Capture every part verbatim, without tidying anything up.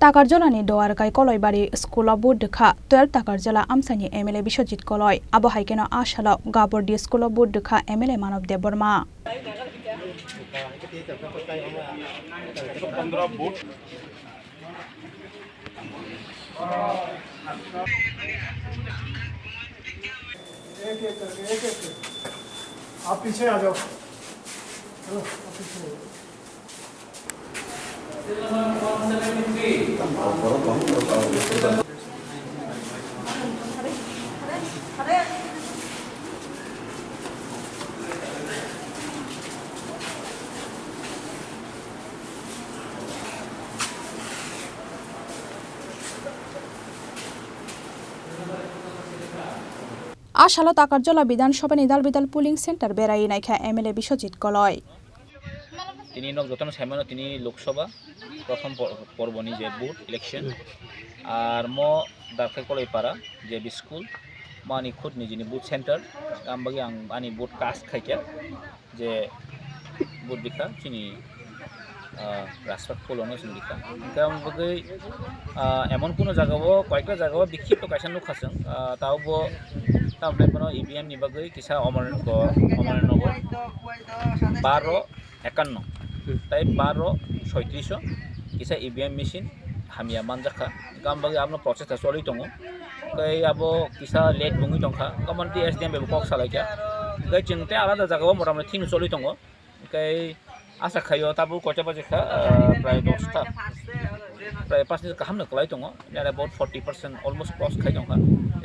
Takarjolani Doarkai Koloibari school-o vote rwkha twelve Takarjola amchaini M L A Biswajit Koloi. Abo hai kheno a salo Gabordi school-o vote rwkha M L A Manob Debbarma. एक एक करके, एक एक करके। आप पीछे आ जाओ। चलो, आप पीछे आ जाओ। A salo Takarjola Bidhan Sabhani dal bidal polling center berai naikha M L A Biswajit Koloi. Tini nok jotono saimano tini Lok Sabha prothom por-, porboni je vote election. Ar mo Darkhai Koloi para je school, mo ani khud nijini vote center, am bagwi ang ani vote cast khaikha. Je vote rikha chini, ah, Rajpath Polo no chwng rikha. Hwnkhe ang bagwi, ah, emon kuno jaga o, koyekta jaga o bikhipto kaisa nukha chwng, ah, tao bo tamni bono E V M ni bagwi kisa Omar-, ko-, Omar Nagar baro ekanno, hmm, tai baro soitris o kisa E V M machine hamya manjakha. Hwnkhe ang bagwi abono process ta choli tongo. Tei abo kisa late wngwi tongkha, omo tei S D M bai bo kok salaikha. Tei chwng tei alada jagao motamoti thik choli tongo. Tei asa khaio tabuk koita baje kha, ah, prai dosta, prai panch minute kaham no kwlai tongo. There about forty percent almost cross khai tongkha.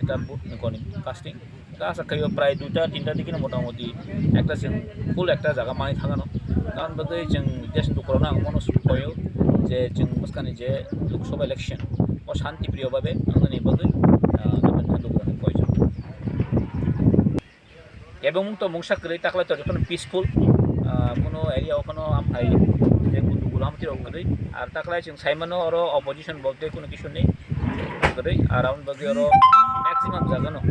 Eta vote ni koni casting. Asa khaio prai duita tinta digi no motamoti ekta chwng full ekta jaga mani thangano. Tamoni bagwi chwng desh ni bukurok no ang bono koyo je chwng bwskani je Lok Sabha election o shanti priyo babe wngnani bagwi, ah, jotono khe lukurokno koijak. Ebong mung to mungsa kwrwi taklai to jotono peaceful, ah, kuno area o kheno amhai je kutu kulo amtwi rok kwrwi. Ar taklai chwng saimano oro opposition bolte kuno kisu nei kwrwi. Ar aboni bagwi oro maximum jagano,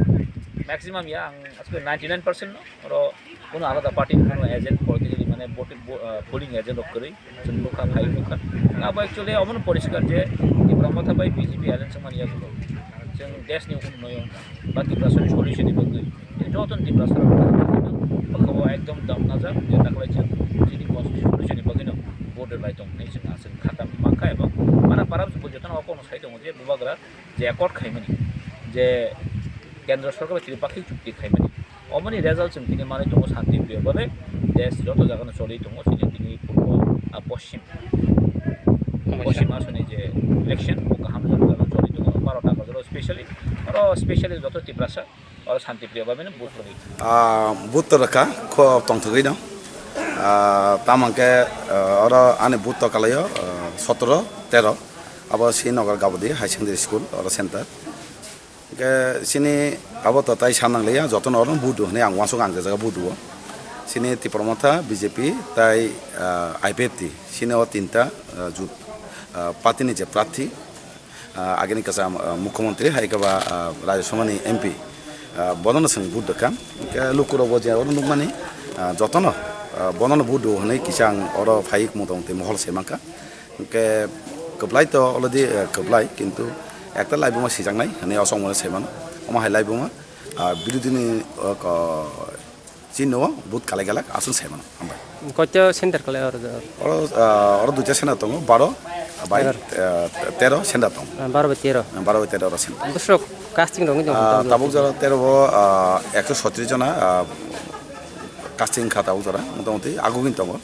maximum ya ang aswk ninety nine percent no oro kuno alada party ni kuno agent politically mane vote, vo-, ah, polling agent rok kwrwi chwng nukha, phai nukha. Abo actually omono poriskar je Tipra Motha bai B J P alliance wngmani yagulo chwng desh ni unnoyon ba Tiprasani solution ni bagwi joto Tiprasa rok ekdom dam najak je taklai chwng chini constitution solution ni bagwi no vote rwlai tong hinwi chwng aswk kha tang mankha. Ebo para para jotono o kono sai tongo je bubagra je accord khaimani je Kendra Sorkar bai Tripakkhik chukti khaimani. Omoni result chwng tini manwi tongo shanti priyo babe. Desh joto jagano choli tongo chini tini purbo, ah, poschim. Poschim asoni je election o kaham joto jagano choli tongo. Baro ta kajalo specially, oro specially joto Tiprasa, oro shanti priyo babe no vote rwdi. Ah, vote to rwkha kho tongthogwi no. Ah, tamo hwnkhe, ah, oro ani vote to kalaio, ah, sotoro, tero. Abo Srinagar Gabodi High Secondary School, oro center. Hwnkhe chini abo to tai sa nangliya, jotono oro budu hwnwi ang uansuk ang je jaga budu o. Chini Tipra Motha, B J P, tai, ah, I P F T, chini o tinta, ah, jut, ah, party ni je prarthi, ah, agini kwcham, ah, mukhyamantri hai khe ba, ah, Rajya Sabha ni M P, ah, bono no chwng vote rwkha. Hwnkhe lukurok bo je oro nukmani, ah, jotono, ah, bono no vote rw hwnwi kisa ang oro phai motamoti mohol se mankha. Hwnkhe kwplai to already, eh, kwplai, kintu ekta laibuma sijaknai hwnwi o chongmano sai mano. Omo hai laibuma, ah, birodini, oh, ko-, chini o vote kalai galak aswk sai mano. Hambai. Koito center kalai oro? Oro, ah, oro duita center tongo, baro bai, tero. Eh, tero center tongo. Ah, baro bai tero. Ah, baro bai tero oro center. Bwswk casting rok wngwi tong? Ah, tabuk jora tero o, ah, ekso sotris jona, ah, casting kha tabuk jora, motamoti agugwini tongo.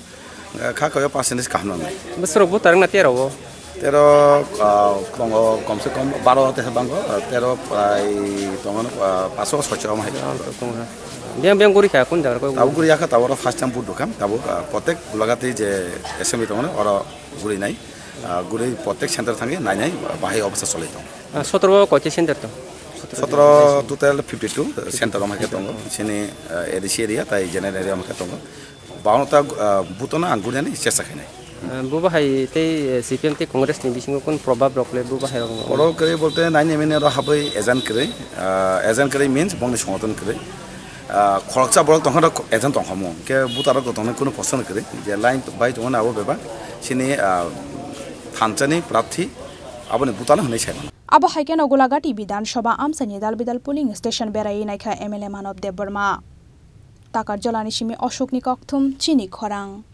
Eh, kha koi o percentage kaham nangnai. Bwswk rok voter wngna tero o? Tero, ah, tongo, kom se kom baro teisa bango, ah, tero prai tongo, ah, paso socho omo hai. Biyang, biyang guri kha, kun jaga koi? Tabuk guri yakha, tabuk oro first time vote rwkha, tabuk, ah, protek Gulagati je assembly tongo, oro guri nai, ah, guri protek center thangwi nai nai, bahai obostha cholai tongo. Ah, sotoro o koita center tong? Sotoro total fifty two center omo hai khe tongo, chini, ah, A D C area tai general area omo hai khe tongo. Bawan ta, ah, butono ang guriani chesta khainai. Ah, bubo hai tei, eh, C P M tei Congress ni bisingo kun probab rok le bubo hai rok? Probab kwrwi bolte nine M N A ro habwi agent kwrwi, ah, agent kwrwi means bongni songoton kwrwi. Ah, khoroksa borok tongkha rok agent tongkha mo, hwnkhe buta rok tongna kunu poson kwrwi, je line bai tongmani abo bebak. Chini, ah, thansa ni prarthi, Aboni butano hwnwi sai mano. Abo hai kheno Golagati Bidhan Sabha amchaini Dalbidal polling station beraiwi naikha M L A Manob Debbarma. Takarjolani simi Ashokni kokthum chini khorang.